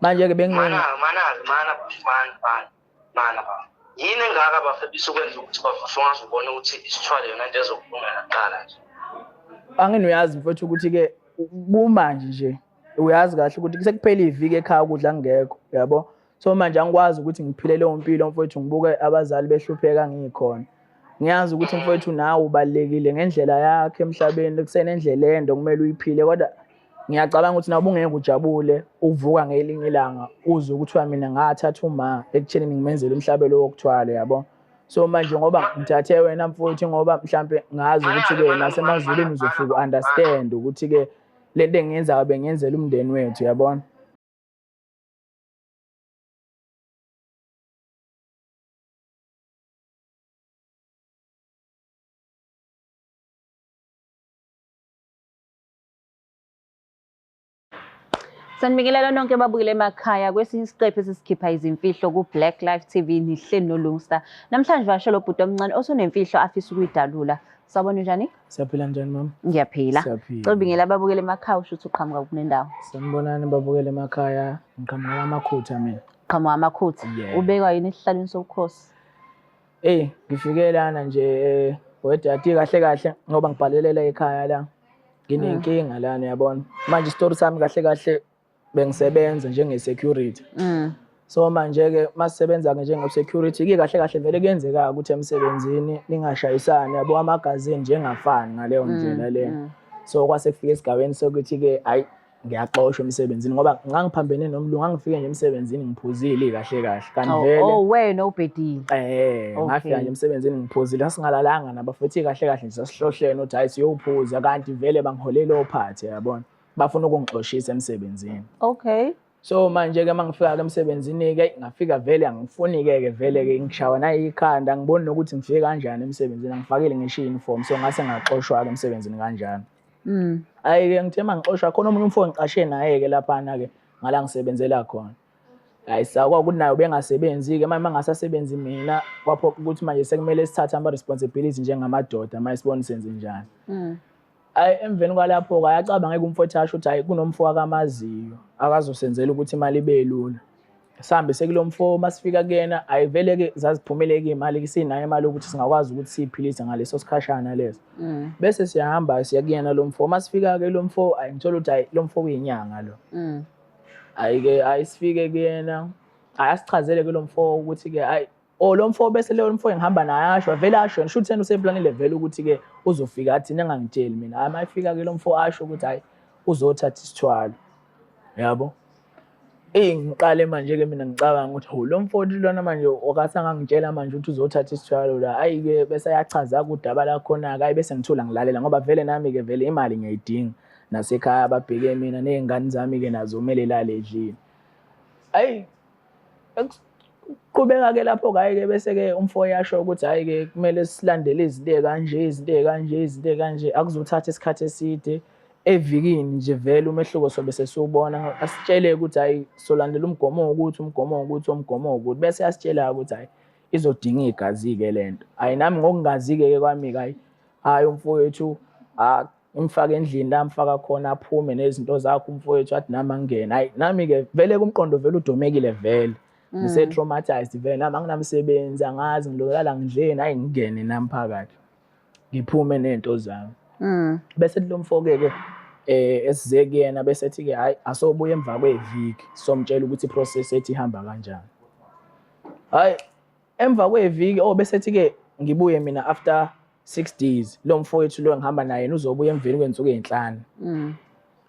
Manje-ke benginge Mana mana mana mana mana mana baba. Yini engaka bafethu isukwenza ukuthi bafethu ungaze ubone ukuthi isithwale yona into ezokulungela kuqala nje. Angini uyazi mfowethu ukuthi-ke kumanje nje uyazi kahle ukuthi sekuphele iviki ekhaya ukudla kungekho yabo. So manje angikwazi ukuthi ngiphile leyo mpilo mfowethu ngibuke abazali behlupheka ngikhona. Ngiyazi ukuthi mfowethu nawe ubalulekile ngendlela yakho emhlabeni kusenendlela ende okumele uyiphile kodwa ngiyacabanga ukuthi nawe ubungeke ujabule uvuka ngelinye ilanga uzwe kuthiwa mina ngathatha uma ekuthenini ngimenzele umhlabelo wokuthwala yabo. So manje ngoba ngithathe wena mfowethu ngoba mhlampe ngazi ukuthi-ke nasemazulwini uzofika u-understand ukuthi-ke le nto engiyenzayo bengiyenzela umndeni wethu yabona. Sanibingelela nonke babukele emakhaya kwesinye isiqephu esisikhipha izimfihlo ku-Black Life TV nihleli noLungsta. Namhlanje vasho lo bhuti omncane osunemfihlo afisa ukuyidalula. Sawubona njani? Siyaphila njani mama? Ngiyaphila. Siyaphila. Cela ubingele ababukele emakhaya usho ukuthi uqhamuka kunendawo. Sanibonani babukele emakhaya, ngiqhamuka amakhutha mina. Qhamuka amakhutha. Yeah. Ubekwa yini esihlalweni sobukhosi? Eyi ngifike lana nje wedadi kahle kahle ngoba ngibhalelela ekhaya la. Nginenkinga lana uyabona. Manje isitori sami kahle kahle bengisebenza njenge-security. So manje-ke masisebenza-ke njenge-security ke kahle kahle vele kuyenzeka ukuthi emsebenzini ningashayisani yabo amagazini njengafani ngaleyo ndlela leyo. So kwase kufika esigabeni sokuthi-ke hhayi ngiyaxoshwa emsebenzini ngoba ngangiphambene nomlungu ngangifike nje emsebenzini ngiphuzile kahle kahle kanti Oh, vele oh wena ubhedile. Ngafika Okay. nje emsebenzini ngiphuzile sasingalalanga nabafethu kahle kahle nje sasihlohlene ukuthi hayi siyophuza kanti vele bangiholele ophathe yabona bafuna ukungixoshisa emsebenzini. Okay. So manje ke mangifika ke emsebenzini ke ngafika vele angifuni ke ke vele ke ngishawa nayikhanda ngiboni nokuthi ngifike kanjani emsebenzini angifakile ngisho uniform so ngase ngaxoshwa ke emsebenzini kanjani. Hayi ke ngithe mangixoshwa khona omunye umfo ngiqashe naye ke laphana ke ngala ngisebenzela khona. Hayi sakwa ukuthi naye ubengasebenzi ke manje mangasasebenzi mina kwaphoqa ukuthi manje sekumele sithathe ama responsibility njengamadoda manje sibone senze njani. Hayi emveni kwalapho ke ayacabanga ke umfowethu asho ukuthi hayi kunomfo akamaziyo akazosenzela ukuthi imali ibe lula. Sihambe sekulo mfo masifika kuyena ayivele ke zaziphumele ke imali ke sinayo imali ukuthi singakwazi ukuthi siyiphilise ngaleso sikhashana leso. Bese siyahamba siya kuyena lo mfo masifika ke lo mfo ayi ngithola ukuthi hayi lo mfo uyinyanga lo. Hayi ke ayisifike kuyena ayasichazele ke lo mfo ukuthi ke hayi oh lo mfo bese lo mfo engihamba naye asho avele asho ngisho ukuthi yena useplanile vele ukuthi ke uzofika athi ningangitsheli mina hayi mayifika ke lo mfo asho ukuthi hayi uzothatha isithwalo yabo. Eyi ngiqale manje ke mina ngicabanga ukuthi hawu lo mfo lona manje okathi angangitshela manje ukuthi uzothatha isithwalo la hayi ke bese ayachaza kudaba lakhona ke hayi bese ngithula ngilalela ngoba vele nami ke vele imali ngiyayidinga nasekhaya babheke mina nezingane zami ke nazo kumele lale edlini. Hayi qhubeka ke lapho hayi ke bese ke umfo yasho ukuthi hayi ke kumele silandele izinto ezikanje izinto ezikanje izinto ezikanje akuzothatha isikhathi eside evikini nje vele umehluko sobe sesiwubona asitshele ukuthi hayi solandela umgomo ukuthi umgomo ukuthi umgomo ukuthi bese asitshela ukuthi hayi izodinga igazi ke lento hayi nami ngokungazi ke kwami hayi hayi umfowethu imfake endlini la mfaka khona aphume nezinto zakhe umfowethu athi nami angene hayi nami ke vele kumqondo vele udomekile vele ngise traumatized vele nami anginamsebenzi angazi ngilokala ngidleni hayi ngingene nami phakathi ngiphume nezinto zami. Bese lo mfo-ke ke esize kuyena bese ethi ke hayi asobuye emva kweviki somtshela ukuthi iprocess ethi ihamba kanjani. Hayi emva kweviki oh bese ethi ke ngibuye mina after 6 days lo mfowethu lo engihamba naye yena uzobuya emveni kwensuku ezinhlanu.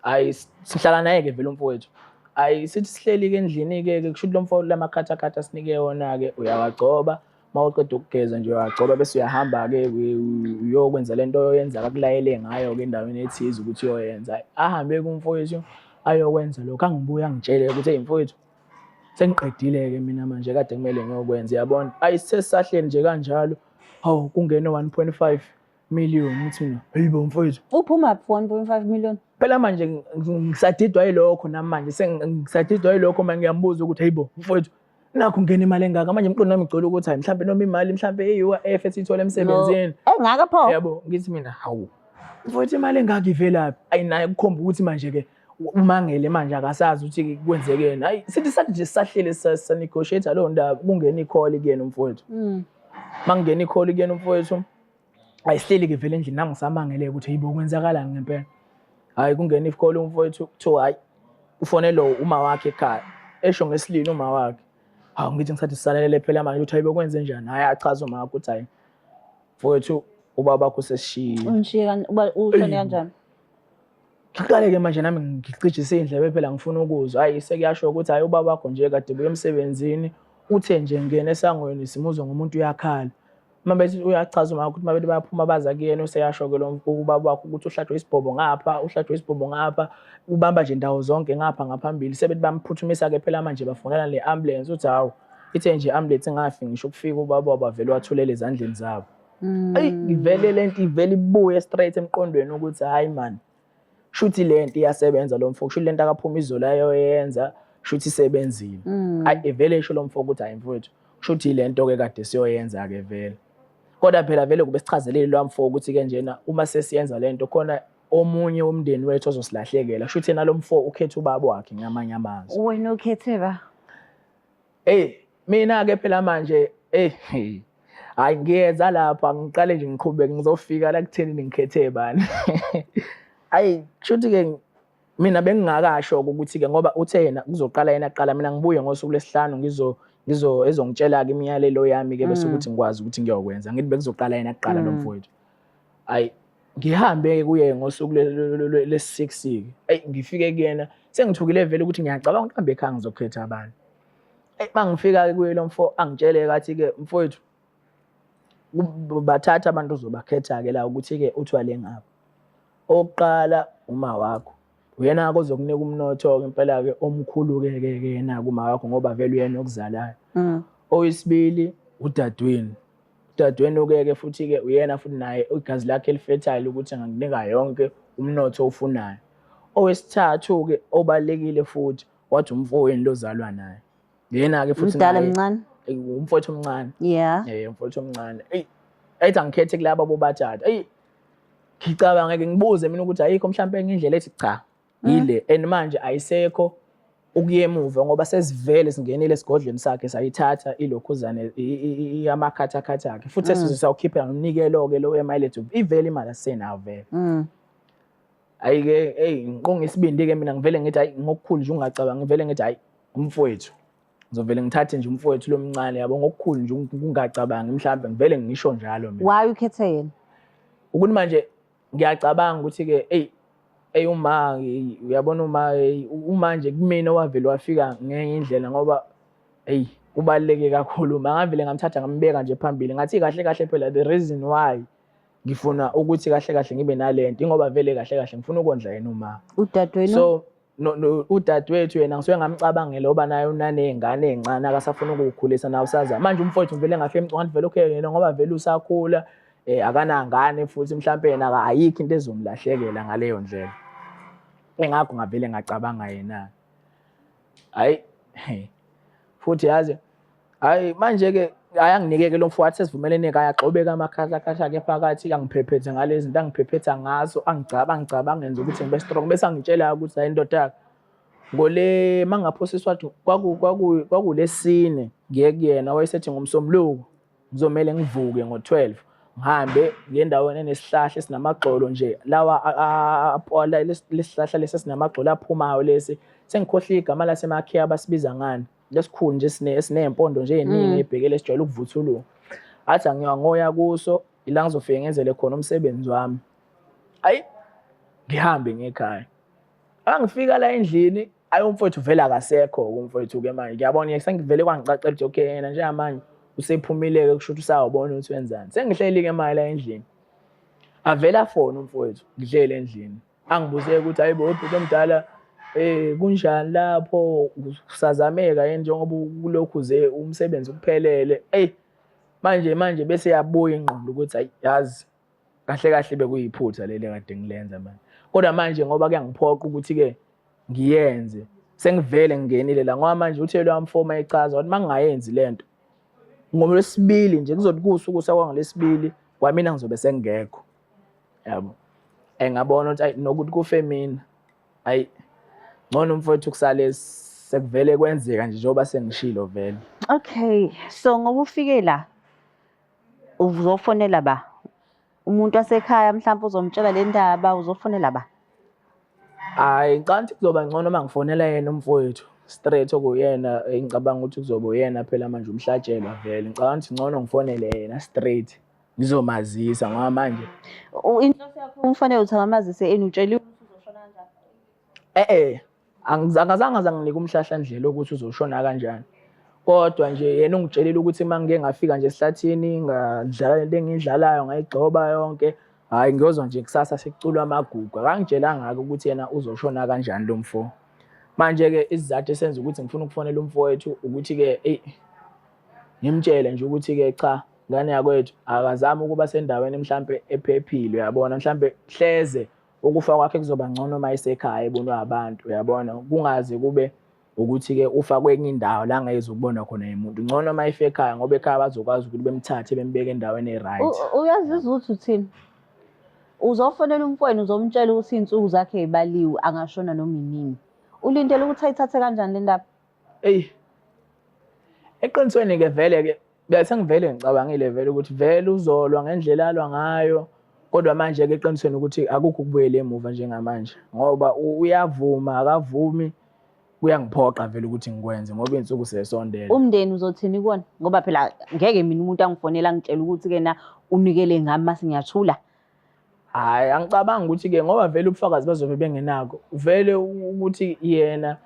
Hayi sihlala naye ke vele umfowethu. Hayi sithi sihleli ke endlini ke kusho ukuthi lo mfowethu lamakhathakhatha asinike wona ke uyawagcoba mawuqeda ukugeza nje uyagcoba bese uyahamba ke uyokwenza lento oyenza akakulayele ngayo ke endaweni ethize ukuthi uyoyenza. Ahambe kumfowethu ayokwenza lokho angibuye angitshele ukuthi hey mfowethu sengiqedile ke mina manje kade kumele ngiyokwenza yabona. Ayi sesisahleli nje kanjalo hawu kungene 1.5 million ngithi mina hayibo mfowethu Uphuma phi 1.5 million? Phela manje ngisadidwa yilokho nami manje sengisadidwa yilokho manje ngiyambuza ukuthi hayibo mfowethu nakho ngena imali engaka manje umqondo wami ugcwele ukuthi hayi mhlambe noma imali mhlambe e-UIF esiyithola emsebenzini Engaka pho? Yabo ngithi mina hawu mfowethu imali engaka ivelaphi ayi naye kukhomba ukuthi manje ke Umangele manje akasazi ukuthi kwenzekeni. Hayi sithi sathi nje sahlele sa-negotiate leyo ndaba kungena i-call kuyena umfowethu. Makungena i-call kuyena umfowethu ayihleli ke vele endlini nangisamangele ukuthi hayibo kwenzakalani ngempela. Hayi kungena i-call umfowethu kuthiwa hayi ufonelwe uma wakhe ekhaya. Esho ngesililo uma wakhe. Hawu ngithi ngisathi sisalalele phela manje ukuthi hayibo kwenze njani. Hayi achaza uma wakhe ukuthi hayi mfowethu ubaba wakho usesishiyile. Ungishiye ushone kanjani? Ngiqale-ke manje nami ngicijise iy'ndlebe phela ngifuna ukuzwa. Hhayi sekuyasho ukuthi hhayi ubaba wakho nje kade buya emsebenzini uthe nje ngena esangweni simuzwa ngomuntu uyakhala. Uma bethi uyachaza uma ukuthi uma bethi bayaphuma baza kuyena useyasho-ke lo ubaba wakho ukuthi uhlatshwe isibhobo ngapha, uhlatshwe isibhobo ngapha, ubamba nje ndawo zonke ngapha ngaphambili. Sebethi bamphuthumisa-ke phela manje bafonela le ambulance uthi hawu ithe nje i-ambulance ingafi ngisho ukufika ubaba wabo avele wathulela ezandleni zabo. Eyi ivele lento ivele ibuye straight emqondweni ukuthi hayi man shuthi lento iyasebenza lo mfo, shuthi lento akaphuma izolo ayoyenza shuthi isebenzile. Hayi ivele isho lo mfo ukuthi hayi mfowethu shuthi lento ke kade siyoyenza ke vele. Kodwa phela vele kube sichazelile lo mfo ukuthi ke njena uma sesiyenza lento khona omunye womndeni wethu ozosilahlekela, shuthi yena lo mfo ukhetha ubaba wakhe ngamanye amazwi. Wena ukhethe ba? Hey mina ke phela manje hey hayi ngiyeza lapha ngiqale nje ngiqhubeke ngizofika la kutheni ngikhethe bani. Hayi kushuthi ke mina bengingakasho ukuthi ke ngoba uthe yena kuzoqala yena kuqala mina ngibuye ngosuku lwesihlanu ngizo ngizo ezongitshela ke imiyalelo yami ke bese ukuthi ngikwazi ukuthi ngiyokwenza ngithi bekuzoqala yena kuqala lo mfowethu. Hayi ngihambe ke kuye ngosuku lesi-6 ke. Eyi ngifike kuyena sengithukile vele ukuthi ngiyacabanga ukuthi kambe ekhaya ngizokhetha abantu. Eyi mangifika ke kuye lo mfo angitshele kathi ke mfowethu bathatha abantu ozobakhetha ke la ukuthi ke uthwale ngapha. Okokuqala uma wakho uyena ke ozokunika umnotho ke impela ke omkhulu ke ke ke yena kuma wakho ngoba vele uyena okuzalayo. Owesibili udadewenu. Udadewenu ke ke futhi ke uyena futhi naye igazi lakhe elifertile ukuthi angakunika yonke umnotho owufunayo. Owesithathu ke obalekile futhi wathi umfowenu lozalwa naye. Yena ke futhi Mdala mncane? Umfowethu omncane. Yeah. Umfowethu omncane. Eyi ethi angikhethe kulaba bobathathu. Eyi ngicabanga ke ngibuze mina ukuthi ayikho mhlawumbe enye indlela ethi cha yile and manje ayisekho ukuya emuva ngoba sesivele singenile esigodlweni sakhe sayithatha ilokhuzane amakhathakhatha akhe futhi sesize sawukhiphela nomnikelo ke lo emileage ivele imali asenayo vele. Hayi ke hey ngiqonga isibindi ke mina ngivele ngithi hayi ngokukhulu nje ungacabanga ngivele ngithi hayi umfowethu ngizovele ngithathe nje umfowethu lomncane yabo ngokukhulu nje ungacabangi mhlawumbe ngivele ngisho njalo mina. Why ukhethe yena? Ukuthi manje ngiyacabanga ukuthi ke hey hey uma uyabona uma uma nje kumina owavele wafika ngenye indlela ngoba hey kubaluleke kakhulu uma ngavele ngamthatha ngambeka nje phambili ngathi kahle kahle phela the reason why ngifuna ukuthi kahle kahle ngibe nalento ingoba vele kahle kahle ngifuna ukondla yena uma. Udadewenu? So no udadewethu yena ngisuke ngamcabangela oba naye unaney'ngane ey'ncane akasafuna ukuwukhulisa nawe usaza. Manje umfowethu ngivele ngafika emcabanga vele okay yena ngoba vele usakhula akanangane futhi mhlampe yena ayikho into ezomlahlekela ngaleyo ndlela. Engakho ngavele ngacabanga yena. Hayi futhi yazi hayi manje ke ayanginike-ke lo mfowethu sesivumelene ke ayagxobeka amakhahlakahla ke phakathi angiphephethe ngalezi zinto angiphephetha ngazo angigcaba angigcaba angenza ukuthi ngibe strong bese angitshela ukuthi hayi ndoda ngole mangaphosiswa kwakulesine ngiye kuyena wayesethi ngomsombuluko ngizomele ngivuke ngo-12 ngihambe ngiye endaweni enesihlahla esinamagxolo nje lawa lesihlahla lesi esinamagxolo aphumayo lesi sengikhohlile igama lasemakhiya abasibiza ngani lesikhulu nje esiney'mpondo nje ey'ningi ey'bhekele esijwayele ukuvuthuluka. Athi angiyangoya kuso ila ngizofike ngenzele khona umsebenzi wami. Ayi ngihambe ngekhaya. Angifika la endlini ayi umfowethu vele akasekho umfowethu ke manje ngiyabona sengivele kwangicacela ukuthi okay yena njengamanje usephumile-ke kusho ukuthi usawubona ukuthi wenzani. Sengihleli ke manje la endlini. Avele afone umfowethu ngihleli endlini. Angibuze ukuthi hayibo ubhuti omdala kunjani lapho kusazameka yini njengoba kulokhu ze umsebenzi uphelele. Eyi manje bese yabuya ingqondo ukuthi hayi yazi kahle kahle bekuyiphutha leli kade ngilenza manje. Kodwa manje ngoba kuyangiphoqa ukuthi ke ngiyenze sengivele ngingenile la ngoba manje uthe lo wamfoma echaza wathi mangingayenzi lento ngolwesibili nje kuzothi kusuku sakwangolwesibili kwamina ngizobe sengekho. Yabo. Engabona ukuthi ayi nokuthi kufe mina. Ayi Ngcono mfowethu kusale sekuvele kwenzeka nje njengoba sengishilo vele. Okay, so ngoba ufike la uzofonela ba? Umuntu wasekhaya mhlawumbe uzomtshela le ndaba, uzofonela ba? Hhayi, ngicabanga ukuthi kuzoba ngcono uma ngifonela yena umfowethu straight okuyena engicabanga ukuthi kuzoba uyena phela manje umhlatshelwa vele. Ngicabanga ukuthi ngcono ngifonele yena straight ngizomazisa ngoba manje Inhloso yakho umfonele uthi angamazise ini utsheliwe ukuthi uzoshona kanjani? E-e, angizange aze anginike umhlahlandlela ukuthi uzoshona kanjani. Kodwa nje yena ungitshelile ukuthi uma ngike ngafika nje esihlathini ngadlala lento engiyidlalayo ngayigxoba yonke, hhayi ngiyozwa nje kusasa sekuculwa amagugu. Akangitshelanga-ke ukuthi yena uzoshona kanjani lo mfo. Manje-ke isizathu esenza ukuthi ngifuna ukufonela umfowethu ukuthi-ke eyi ngimtshele nje ukuthi-ke cha ngane yakwethu akazame ukuba sendaweni mhlampe ephephile uyabona mhlampe hleze Ukufa kwakhe kuzoba ngcono uma esekhaya ebonwa abantu, uyabona, kungaze kube ukuthi-ke ufa kwenye indawo la angeke ukubonwa khona yimuntu. Ngcono uma efe ekhaya ngoba ekhaya bazokwazi ukuthi bemthathe bembeke endaweni e-right. Uyazizwa ukuthi uthini? Uzofonela umfowenu uzomtshela ukuthi iy'nsuku zakhe y'baliwe angashona noma inini. Ulindele ukuthi ayithathe kanjani le ndaba? Eyi, eqinisweni-ke vele-ke Bese ngivele ngicabangile vele ukuthi vele uzolwa ngendlela alwa ngayo kodwa manje-ke eqinisweni ukuthi akukho ukubuyela emuva njengamanje ngoba uyavuma akavumi kuyangiphoqa vele ukuthi ngikwenze ngoba iy'nsuku sesondele. Umndeni uzothini kuwona? Ngoba phela ngeke mina umuntu angifonela angitshele ukuthi-ke na unikele ngami mase ngiyathula. Hhayi, angicabangi ukuthi-ke ngoba vele ubufakazi bazobe bengenakho. Vele ukuthi yena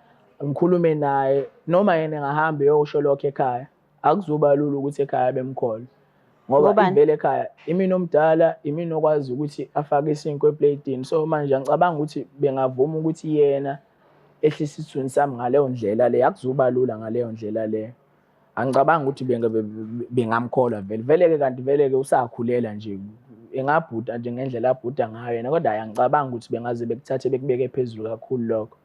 ngikhulume naye noma yena engahamba eyosho lokho ekhaya. Akuzuba lula ukuthi ekhaya bemkholwe ngoba Ngobani? ivele ekhaya imina omdala imina okwazi ukuthi afake isinkwa eplayitini so manje angicabanga ukuthi bengavuma ukuthi yena ehlise isithunzi sami ngaleyo ndlela le akuzuba lula ngaleyo ndlela leyo angicabangi ukuthi bengamkholwa vele vele-ke kanti vele-ke usakhulela nje engabhuda nje ngendlela abhuda ngayo yena kodwa hhayi angicabangi ukuthi bengaze bekuthathe bekubeke phezulu kakhulu lokho.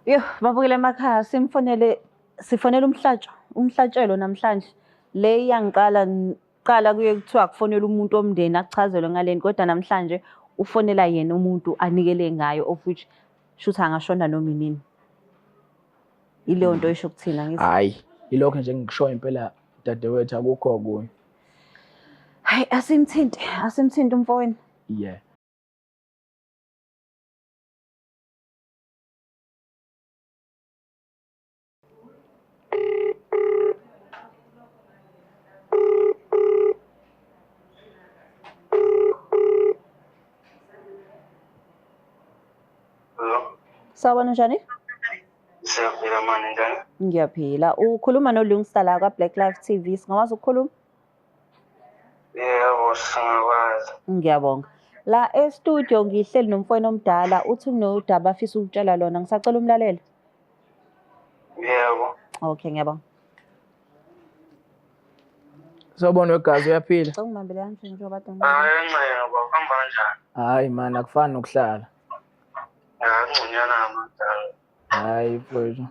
Yo, babukele emakhaya simfonele sifonela umhlatsho, umhlatshelo namhlanje. Le iyangiqala qala kuye kuthiwa kufonela umuntu womndeni achazelwe ngaleni kodwa namhlanje ufonela yena umuntu anikele ngayo of which shuthi angashona noma inini. Ileyo nto isho kuthina ngithi. Hhayi, ilokho nje engikushoyo impela dadewethu akukho okunye. Hayi asimthinte, asimthinte umfowenu. Yeah. Hello. Sawubona njani? Siyaphila mani njani? Ngiyaphila. Ukhuluma noLungsta la kwa-Black Life TV. Singakwazi ukukhuluma? Yebo, singakwazi. Ngiyabonga. La e-studio ngihleli nomfowenu omdala uthi unodaba afisa ukutshela lona. Ngisacela umlalele. Yebo. Okay, ngiyabonga. Sawubona wegazi uyaphila? Cela ungibambele kanje njengoba kade Hayi ncenga baba, kuhamba kanjani? Hhayi mani akufani nokuhlala. Ya ngconywana amadala. Hhayi mfowethu.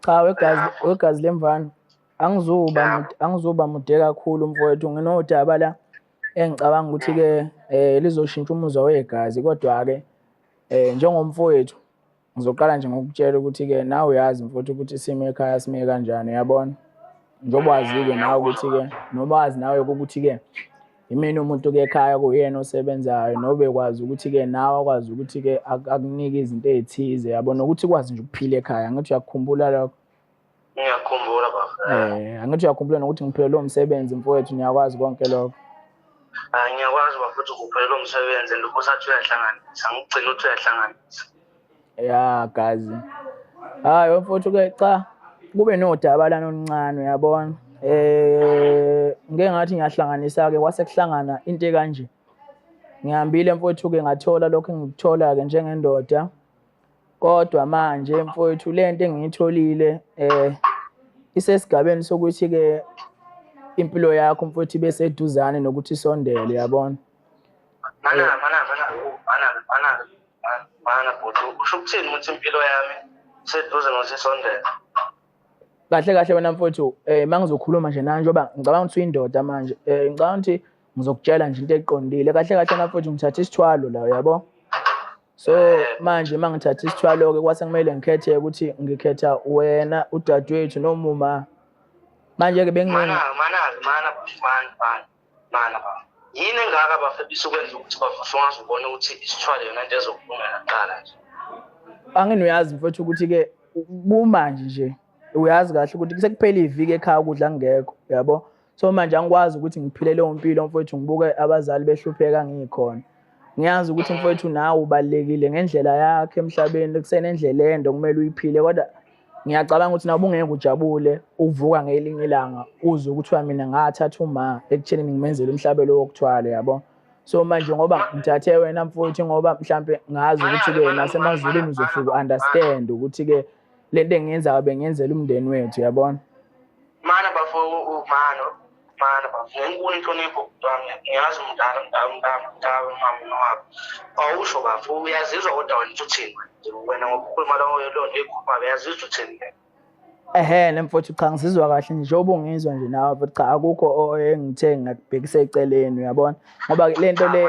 Cha wegazi wegazi lemvana angizuba angizuba mude kakhulu mfowethu nginodaba la engicabanga ukuthi-ke lizoshintsha umuzwa wegazi kodwa-ke njengomfowethu ngizoqala nje ngokutshela ukuthi-ke nawe uyazi mfowethu ukuthi isimo ekhaya sime kanjani uyabona. Njengoba wazi-ke nawe ukuthi-ke noma wazi nawe ukuthi-ke imina umuntu-ke ekhaya kuyena osebenzayo nobekwazi ukuthi-ke nawe akwazi ukuthi-ke akunike izinto ey'thize yabo nokuthi ukwazi nje ukuphila ekhaya angithi uyakukhumbula lokho. Ngiyakhumbula baba. Angithi uyakhumbula nokuthi ngiphelelwe umsebenzi mfowethu niyakwazi konke lokho. Hayi ngiyakwazi baba ukuthi uphelelwe umsebenzi and ubusathi uyahlanganisa, ngigcina uthi uyahlanganisa. Ya gazi. Hayi mfowethu ke cha kube nodaba lana oluncane uyabona. Ngike ngathi ngiyahlanganisa ke kwase kuhlangana into ekanje. Ngihambile mfowethu ke ngathola lokho engikuthola ke njengendoda. Kodwa manje mfowethu lento engiyitholile isesigabeni sokuthi ke impilo yakho mfowethu ibe seduzane nokuthi isondele uyabona. Mana mana mana mana mana mana bhuti usho ukuthini ukuthi impilo yami seduze nokuthi isondele? Kahle kahle wena mfowethu mangizokhuluma nje nawe njengoba ngicabanga ukuthi uyindoda manje ngicabanga ukuthi ngizokutshela nje into eqondile. Kahle kahle wena mfowethu ngithatha isithwalo la uyabo. So manje uma ngithatha isithwalo-ke kwase kumele ngikhethe ukuthi ngikhetha wena, udadewethu noma uma. Manje-ke benginge Mana mana mana mana mana mana baba. Yini engaka bafebisa ukwenza ukuthi bafo sungaze ubone ukuthi isithwalo yona into ezokulungela kuqala nje. Angini uyazi mfowethu ukuthi-ke kumanje nje uyazi kahle ukuthi sekuphele iviki ekhaya ukudla kungekho, uyabo? So manje angikwazi ukuthi ngiphile leyo mpilo mfowethu, ngibuke abazali behlupheka ngikhona. Ngiyazi ukuthi mfowethu nawe ubalulekile ngendlela yakho emhlabeni, kusenendlela ende okumele uyiphile, kodwa ngiyacabanga ukuthi nawe ubungeke ujabule uvuka ngelinye ilanga uzwe kuthiwa mina ngathatha uma ekuthenini ngimenzele umhlabelo wokuthwala, yabo? So manje ngoba ngithathe wena mfowethu, ngoba mhlampe ngazi ukuthi-ke nasemazulwini uzofika u-understand ukuthi-ke le nto engiyenzayo bengiyenzela umndeni wethu, uyabona? Mana bafo, mana mana bafo, ngenkulu inhlonipho bhuti wami, ngiyazi umdala mdala mdala mdala umama nowabo. Awusho bafo, uyazizwa kodwa wena uthini wena ngokukhuluma leyo nto ekhuluma, uyazizwa uthini? Ehhe mfowethu, cha ngisizwa kahle nje njengoba ungizwa nje nawe mfowethu, cha akukho engithe ngakubhekisa eceleni, uyabona? Ngoba le nto le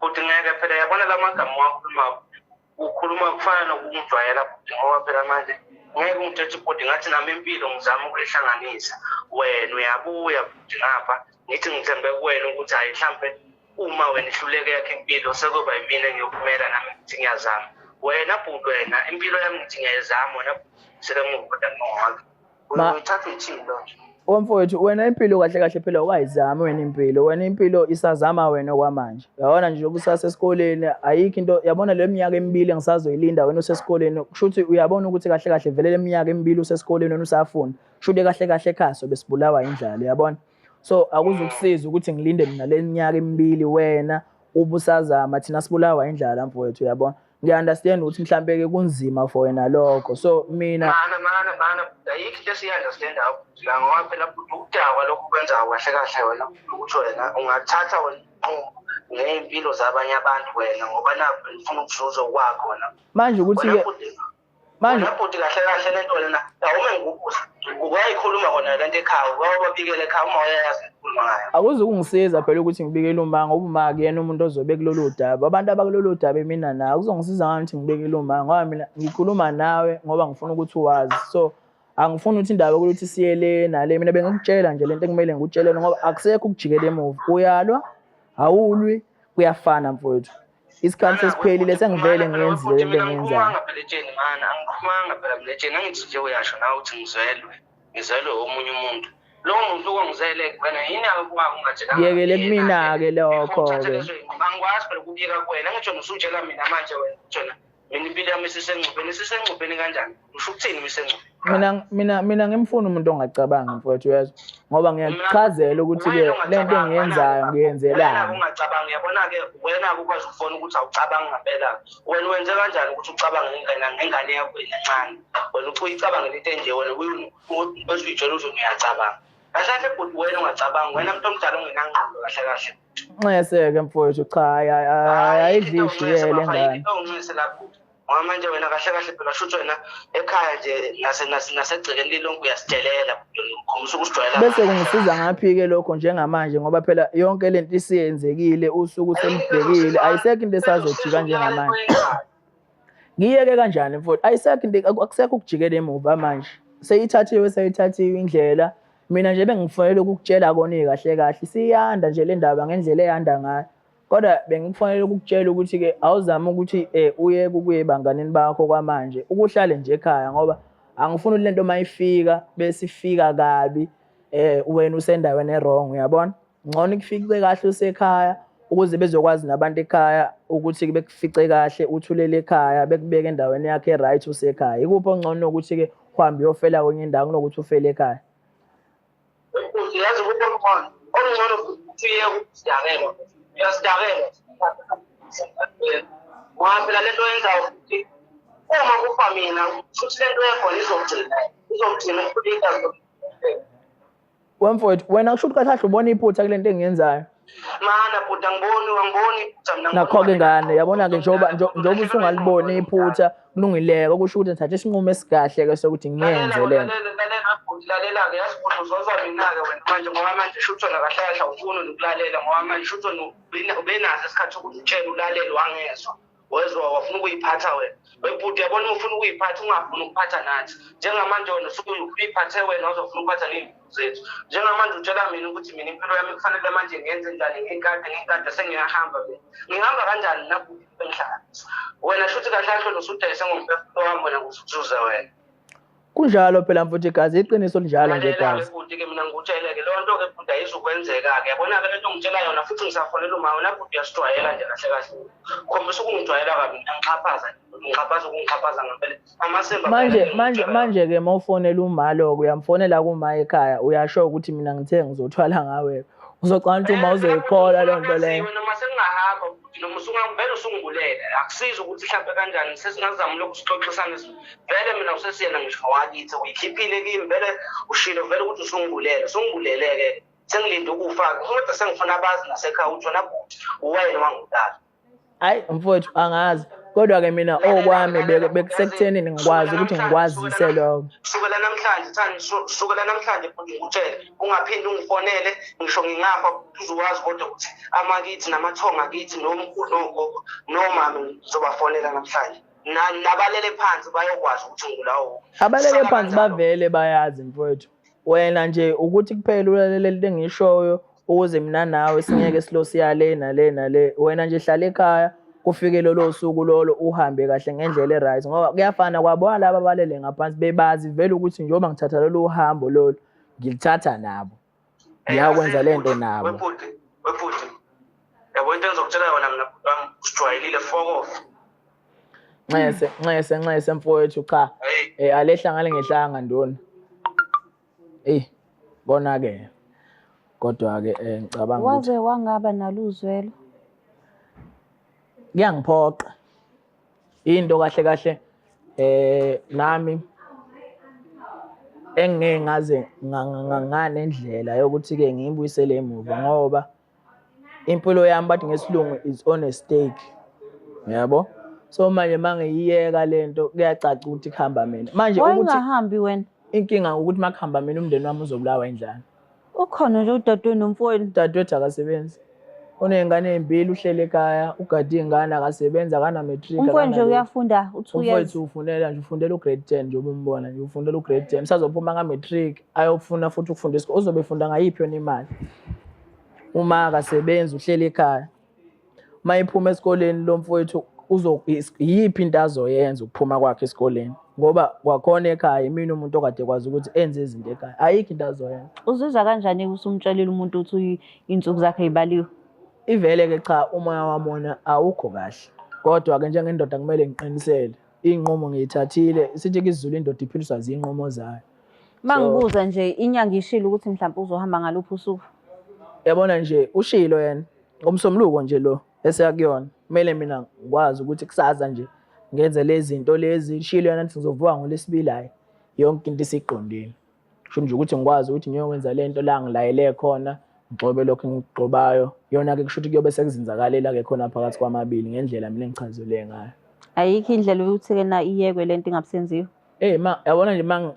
Bhuti ngeke phela, yabona la magama wakhuluma, ukhuluma kufana nokungijwayela bhuti, ngoba phela manje ngeke ungithethe bhuti ngathi nami impilo ngizama ukuyihlanganisa. Wena uyabuya bhuti ngapha, ngithi ngithembe kuwena ukuthi hhayi mhlampe uma wena ihluleke yakho impilo sekuyoba yimina engiyokumela nami ngithi ngiyazama. Wena bhuti wena impilo yami ngithi ngiyayizama, wena selemuva kodwa ngingowakho. Uyithatha uyithini lo nje? Mfowethu wena impilo kahle kahle phela awukayizami wena impilo, wena impilo isazama wena okwamanje. Uyabona nje usasesikoleni ayikho into, yabona le minyaka emibili engisazoyilinda wena usesikoleni, kusho ukuthi uyabona ukuthi kahle kahle vele le minyaka emibili usesikoleni wena usafunda, kusho ukuthi kahle kahle ekhaya sobe sibulawa indlala, uyabona? So akuzukusiza ukuthi ngilinde mina le minyaka emibili wena ubusazama, thina sibulawa indlala mfowethu, uyabona? Ngiya-understand ukuthi mhlampe-ke kunzima for wena lokho, so mina Mana mana mana, ayikho into esiyi-understand-ayo la, ngoba phela bhuti ukudakwa lokhu kwenzayo kahle kahle wena ukuthi wena ungathatha wena inqumo ngey'mpilo zabanye abantu wena, ngoba nakhu ufuna ukuzuza okwakho wena. Manje ukuthi-ke manje wena bhuti kahle kahle le nto lena awume ngikubuza, uyayikhuluma kona le nto ekhaya, wawababikela ekhaya uma uyayazi ukukhuluma ngayo? Akuzukungisiza phela ukuthi ngibikele uma, ngoba uma kuyena umuntu ozobe kulolu daba, abantu abakulolu daba mina nawe, kuzongisiza ngani ukuthi ngibikele uma, ngoba mina ngikhuluma nawe ngoba ngifuna ukuthi uwazi. So angifuni ukuthi indaba ukuthi siye le nale, mina bengikutshela nje lento ekumele ngikutshele ngoba akusekho ukujikela emuva. Uyalwa, awulwi, kuyafana mfowethu. Isikhathi sesiphelile, sengivele ngiyenzile lento engiyenzayo. Angiqhumanga phela etsheni mana, angiqhumanga phela mina etsheni, angithi nje uyasho nawe ukuthi ngizelwe, ngizelwe omunye umuntu. Lowo muntu ongizele wena yini akwakho ungatshelanga? Yekele kumina-ke lokho-ke. Angikwazi phela ukubika kuwena, angithi wena usutshela mina manje wena ukuthi wena mina impilo yami isisengcupheni, isisengcupheni kanjani? Usho ukuthini isengcupheni? Mina ngimfuna umuntu ongacabangi mfowethu, uyezwa? Ngoba ngiyakuchazela ukuthi-ke le nto engiyenzayo ngiyenzelani. Ungacabangi, uyabona-ke wena-ke ukwazi ukubona ukuthi awucabangi ngampela. Wena wenze kanjani ukuthi ucabange ngengane yakho encane? Wena uthi uyicabangele into enje wena bese uyitshela ukuthi uyacabanga. Kahle kahle bhuti wena ungacabangi, wena muntu omdala ongenangqondo kahle kahle. Nxese-ke mfowethu, cha ayidlishi-ke le ngane. Unxese lapho. Ngoba manje wena kahle kahle phela shuthi wena ekhaya nje nasegcekeni lilonke uyasidelela, ukhombisa ukusijwayela. Bese kungisiza ngaphi-ke lokho njengamanje, ngoba phela yonke lento isiyenzekile, usuku selubhekile, ayisekho into esazojika njengamanje. Ngiyeke kanjani mfowethu? Ayisekho into, akusekho ukujikela emuva manje. Seyithathiwe, seyithathiwe indlela. Mina nje bengifanele ukukutshela kona kahle kahle, siyanda nje le ndaba ngendlela eyanda ngayo. Kodwa bengikufanele ukukutshela ukuthi-ke awuzame ukuthi uye kuye ebanganini bakho kwamanje, ukuhlale nje ekhaya, ngoba angifuni ukuthi lento uma ifika bese ifika kabi, wena usendaweni e-wrong, uyabona? Ngcono ikufice kahle usekhaya ukuze bezokwazi nabantu ekhaya ukuthi bekufice kahle uthulele ekhaya, bekubeke endaweni yakho e-right usekhaya. Ikuphi okungcono ukuthi-ke uhambe uyofela kwenye indawo kunokuthi ufele ekhaya? Uyazi ukuthi okungcono, okungcono ukuthi uyeke ukusidakelwa, uyasidakelwa. Ngoba phela lento oyenzayo ukuthi uma kufa mina, futhi lento yakhona izogcina, izogcina ukukhulisa. Wemfowethu, wena kusho ukuthi kahle kahle ubona iphutha kule nto engiyenzayo. Mana bhuti, angiboni, angiboni iphutha mina. Nakho-ke ngane, yabona-ke njengoba usungaliboni iphutha, kulungileke, okusho ukuthi ngithathe isinqumo esikahle-ke sokuthi ngiyenze le nto. Lalela bhuti, lalela-ke, yazi bhuti uzozwa mina-ke wena manje, ngoba manje shuthi wena kahle kahle awufuni nokulalela, ngoba manje shuthi wena ubenaso isikhathi sokuthi utshele ulalele wangezwa. Wezwa wafuna ukuyiphatha wena. Webhuti yabona uma ufuna ukuyiphatha ungafuni ukuphatha nathi. Njengamanje wena usuke uyiphathe wena uzofuna ukuphatha ney'nduku zethu. Njengamanje utshela mina ukuthi mina impilo yami kufanele manje ngenze njani ngikade ngikade sengiyahamba mina. Ngihamba kanjani nabhuti engihlanganisa? Wena shuthi kahle kahle usudayise ngomphefumulo wami wena kuzuze wena. Kunjalo phela mfuthu igazi, iqiniso linjalo nje Lalela-ke gazi. bhuti-ke mina ngikutshele-ke leyo nto-ke bhuti ayizukwenzeka-ke yabona-ke le nto ngitshela yona futhi ngisafonela uma wena bhuti uyasijwayela nje kahle kahle khombisa ukungijwayela kabi mina ngixhaphaza ngixhaphaza ukungixhaphaza ngempela amasimba Manje manje manje ke mawufonela uma lokho uyamfonela kuma ekhaya uyasho ukuthi mina ngithe ngizothwala ngawe. Uzocabanga ukuthi uma uzoyikholwa leyo nto leyo. Noma sengingahamba bhuti noma usungavele usungibulele akusizi ukuthi mhlawumbe kanjani sesingazama lokhu sixoxisane vele mina usesiyena ngisho wakithi uyikhiphile kimi vele ushilo vele ukuthi usungibulele usungibulele-ke sengilinde ukufa-ke kodwa sengifuna abazi nasekhaya ukuthi wena bhuti uwena wangibulala. Hayi mfowethu angazi kodwa-ke mina okwami bekusekuthenini ngikwazi ukuthi ngikwazise lokho. Sukela namhlanje thani sukela namhlanje bhuti ngikutshele ungaphinde ungifonele ngisho ngingafa uzowazi kodwa ukuthi amakithi namathonga akithi nomkhulu nogogo nomama ngizobafonela namhlanje. Nabalele phansi bayokwazi ukuthi ngulawo. Abalele phansi bavele bayazi mfowethu. Wena nje ukuthi kuphela ulalele into engiyishoyo ukuze mina nawe singeke silo siyale nale nale. Wena nje hlala ekhaya kufike lolo suku lolo uhambe kahle ngendlela e-right ngoba kuyafana kwabona laba abalele ngaphansi bebazi vele ukuthi njengoba ngithatha lolu hambo lolu ngilithatha nabo. Ngiyakwenza le nto nabo. Webhuti, webhuti. Yabo into engizokutshela yona mina bhuti wami usijwayelile fuck off. Nxese, nxese, nxese mfowethu cha. Eh alehla ngale ngehlanga nduna. Ey, kona ke. Kodwa ke eh, ngicabanga ukuthi waze wangaba naluzwelo. Kuyangiphoqa. Into kahle kahle eh nami engeke ngaze nganendlela yokuthi ke ngiyibuyisele emuva ngoba impilo yami bathi ngesilungu is on a stake yabo so manje mangiyiyeka lento kuyacaca ukuthi kuhamba mina manje ukuthi ungahambi wena inkinga ukuthi makuhamba mina umndeni wami uzobulawa indlala Ukhona nje udadewenu nomfowenu. Udadewethu akasebenzi. Uney'ngane ey'mbili uhleli ekhaya, ugade iy'ngane akasebenzi, akana-matric. Umfowenu nje uyafunda u-two years. Umfowethu ufunela nje ufundela u-grade 10 njengoba umbona nje ufundela u-grade 10. Usazophuma ka-matric ayofuna futhi ukufunda isikole. Uzobe efunda ngayiphi yona imali? Uma akasebenzi uhleli ekhaya. Uma ephuma esikoleni lo mfowethu iyiphi into azoyenza ukuphuma kwakhe esikoleni ngoba kwakhona ekhaya imina umuntu okade kwazi ukuthi enze izinto ekhaya ayikho into azoyenza. Uzizwa kanjani usumtshelile umuntu ukuthi iy'nsuku zakhe y'baliwe? Ivele-ke cha umoya wami wona awukho kahle kodwa-ke njengendoda kumele ngiqinisele iy'nqumo ngiyithathile sithi isiZulu indoda iphiliswa zinqumo zayo. Uma ngibuza nje inyanga ishilo ukuthi mhlawumbe uzohamba ngaluphi usuku? Yabona nje ushilo yena ngomsombuluko nje lo eseya kuyona kumele mina ngikwazi ukuthi kusasa nje ngenze lezi zinto lezi shilo yena ukuthi ngizovuka ngolwesibili hhayi yonke into isiqondile kusho nje ukuthi ngikwazi ukuthi ngiyokwenza le nto la ngilayele khona ngigxobe lokhu engikugxobayo yona-ke kusho ukuthi kuyobe sekuzinzakalela-ke khona phakathi kwamabili ngendlela mina engichazele ngayo. Ayikho indlela yokuthi-ke na iyekwe le nto ingabisenziwa? Hey ma yabona nje mang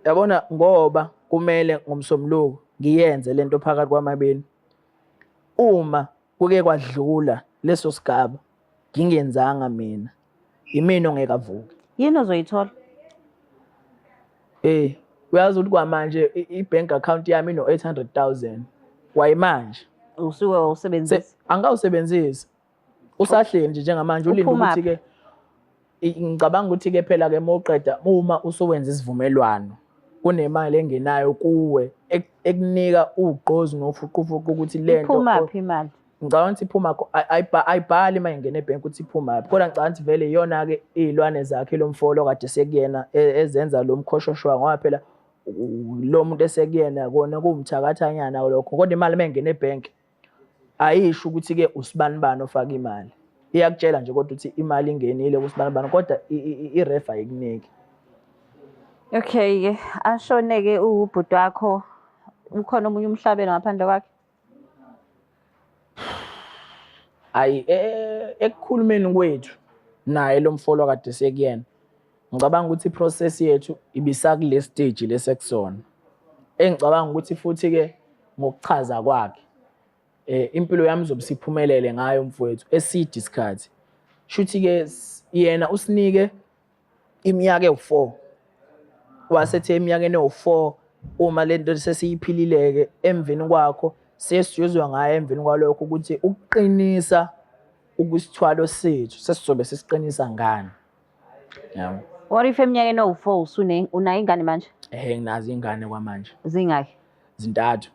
yabona ngoba kumele ngomsombuluko ngiyenze lento phakathi kwamabili. Uma kuke kwadlula leso sigaba ngingenzanga mina imina ongeke avuke. Yini ozoyithola? Eh uyazi ukuthi kwamanje i-bank account yami ino 800,000 kwayimanje. Usuke wawusebenzisa? Angikawusebenzisi. Usahleli nje njengamanje ulinde ukuthi ke ngicabanga ukuthi ke phela ke uma uqeda uma usuwenza isivumelwano kunemali engenayo kuwe ekunika ugqozi nofuqufuqu ukuthi lento iphumaphi imali ngicabanga ukuthi iphuma ayibhali uma ingena ebhenki ukuthi iphumaphi kodwa ngicabanga ukuthi vele iyona-ke iy'lwane zakhe lo mfolo kade sekuyena e, ezenza lo mkhoshosho ngoba phela lo muntu esekuyena kona kuwumthakathanyana lokho kodwa imali uma ingena ebhenki ayisho ukuthi-ke usibanibani ofaka imali iyakutshela nje kodwa ukuthi imali ingenile kusibanibani kodwa i-ref ayikuniki okay-ke ashone-ke ubhuti wakho ukhona omunye umhlabelo ngaphandle kwakhe ayi e, e, ekukhulumeni kwethu naye lo mfolo kade sekuyena ngicabanga ukuthi i-process yethu ibisakule stage lesekusona engicabanga ukuthi futhi-ke ngokuchaza kwakhe eh impilo yami izobe siphumelele ngayo mfowethu eside isikhathi. Shuthi-ke yena usinike iminyaka ewu-4, wasethe eminyakeni ewu-4 uma le nto sesiyiphilile-ke emveni kwakho sesiyozwa ngayo emveni kwalokho ukuthi ukuqinisa ukusithwalo sethu sesizobe sesiqinisa ngani. Yabo. What if eminyakeni ewu-4 usune unayo ingane manje? Ehhe, nginazo ingane kwamanje. Zingaki? Zintathu.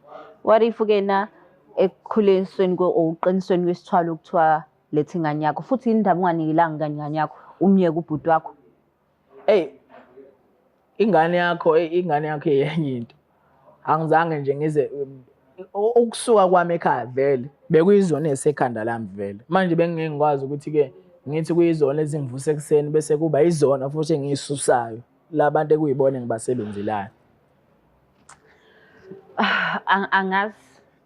What if-ke na ekukhulisweni or ukuqinisweni kwesithwalo kuthiwa letha ingane yakho, futhi yini ndaba unganikelanga ingane ingane yakho, umyeke ubhuti wakho? Eyi, ingane yakho, eyi, ingane yakho iyenye into. Angizange nje ngize ukusuka kwami ekhaya vele bekuyizona ezisekhanda lami vele. Manje bengingeke ngikwazi ukuthi-ke ngithi kuyizona ezingivusa ekuseni bese kuba yizona futhi engiyisusayo la bantu ekuyibona engibasebenzelayo.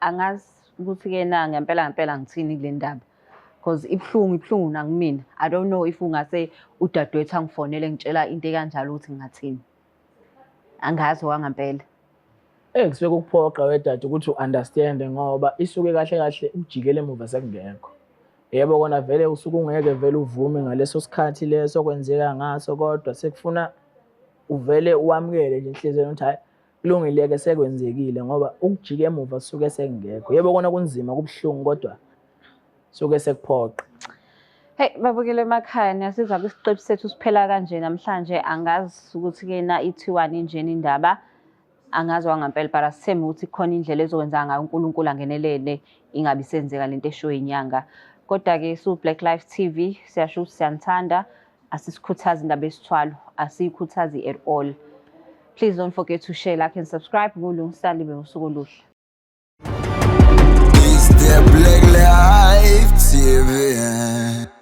Angazi ukuthi-ke na ngempela ngempela ngithini kule ndaba, because ibuhlungu, ibuhlungu nakumina. I don't know if ungase udadewethu angifonele ngitshela into ekanjalo ukuthi ngingathini. Angazi okwangempela. Kusuke kukuphoqa wedade ukuthi u-understand-e ngoba isuke kahle kahle ukujikela emuva sekungekho. Yebo kona vele usuke ungeke vele uvume ngaleso sikhathi leso okwenzeka ngaso, kodwa sekufuna uvele wamukele nje enhliziyweni ukuthi hhayi kulungile-ke sekwenzekile, ngoba ukujika emuva suke sekungekho. Yebo kona kunzima, kubuhlungu, kodwa suke sekuphoqa. Hey, babukele emakhaya, niyasiza kwisiqephu sethu siphela kanje namhlanje. Angazi ukuthi-ke na ithiwani njena indaba, angazi wangempela, but asithembe ukuthi kukhona indlela ezokwenza ngayo uNkulunkulu angenelele, ingabi senzeka lento eshiwo inyanga. Kodwa-ke siwu-Black Life TV, siyasho ukuthi siyanithanda, asisikhuthazi indaba yesithwalo, asiyikhuthazi at all. Please don't forget to share, like and subscribe. Ngulungisani, libe usuku oluhle. It's the Black Life TV.